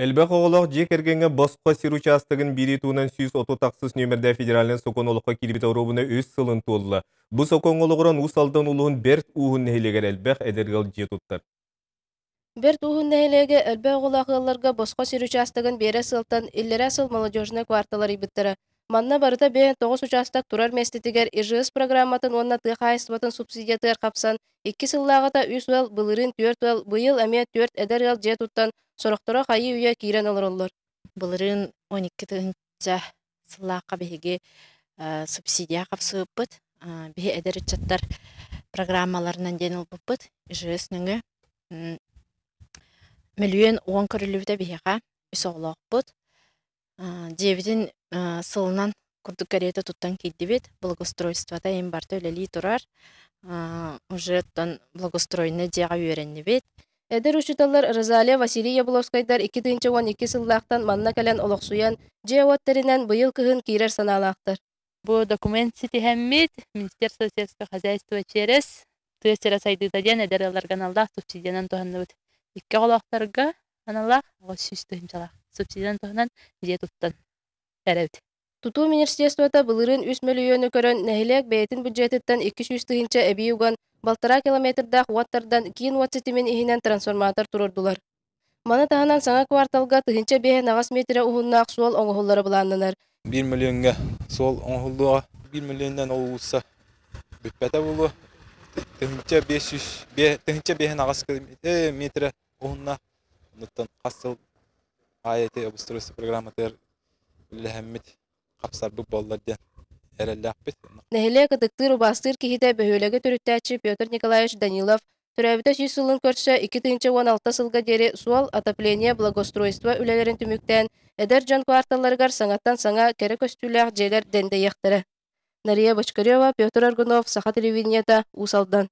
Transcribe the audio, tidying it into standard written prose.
Элбэх оҕолоох дьиэ кэргэҥҥэ босхо сир учаастагын биэрии туһунан 130 ахсыс нүөмэрдээх федеральнай сокуон олоххо киирбитэ оруобуна үс сылын туолла. Бу сокуоҥҥа олоҕуран Уус Алдан улууһун Бэрт Ууһун нэһилиэгэр элбэх эдэр ыал дьиэ туттар. Бэрт Ууһун нэһилиэгэ элбэх оҕолоох ыалларга босхо сир учаастагын биэрэр сыалтан иллэрээ сыл молодежнай квартал арыйбыттара. Манна барыта 59 учаастак турар миэстэтигэр ИЖС программатын уонна тыа хаһаайыстыбатын субсидиятыгар хапсан, икки сыллааҕыта үс ыал, былырыын түөрт ыал, быйыл эмиэ түөрт эдэр ыал дьиэ туттан, сорохторо хайыы-үйэ киирэн олороллор. Былырыын 12 тыһыынча сыллаахха биһиги субсидия хапсыбыппыт. Биһи эдэр ыччаттар программаларынан диэн ылбыппыт. ИЖС нөҥүө 1 010 000 көрүллүбүтэ биһиэхэ. Үс оҕолоохпут. Дьиэбитин сылынан курдук кэриэтэ туттан киирдибит. Благоустройствота иһин барыта үлэлии турар. Уже оттон благоустроеннай дьиэҕэ үөрэннибит. Эдэр учууталлар Розалия, Василий Ябловскайдар 2012 сыллаахтан манна кэлэн олохсуйан, дьиэ-уот тэринэн быйыл кыһын киирэр санаалаахтар. Бу документ ситиһэммит Министерство сельского хозяйства через тыа сирэ сайдыыта диэн эдэр ыалларга аналлаах субсидиянан туһанныбыт. Икки оҕолоохторго аналлаах 800 тыһыынчалаах субсидиянан туһанан дьиэ туттан эрэбит. Тутуу министерствота былырыын 3 мөлүйүөнү көрөн, нэһилиэк бэйэтин бюджетыттан 200 тыһыынча эбии уган, балтараа километрдаах уот тардан, киин уот ситимин иһинэн трансформатор туруордулар. Маны таһынан саҥа кварталга 1058 миэтэрэ уһуннаах суол оҥоһуллара былааннанар. 1 мөлүйүөҥҥэ суол оҥоһуллуоҕа. 1 мөлүйүөнүнэн ол уулусса бүппэтэ буолуо. 1500 1058 миэтэрэ уһуннаах. Оннуттан хас сыл аайы ити обустройство программатыгар үлэлэһэммит хапсарбыт буоллар диэн эрэллээхпит. Нэһилиэк ытыктыыр убаастыыр киһитэ бөһүөлэги төрүттээччи Петр Николаевич Данилов төрөөбүтэ 100 сылын көрсө 2016 сылга диэри суол, отопление, благоустройство үлэлэрин түмүктээн, эдэр дьон кварталларыгар саҥаттан саҥа кэрэ көстүүлээх дьиэлэр дэндэйиэхтэрэ. Нария Бочкарева, Петр Аргунов, Саха телевидениета, Уус Алдан.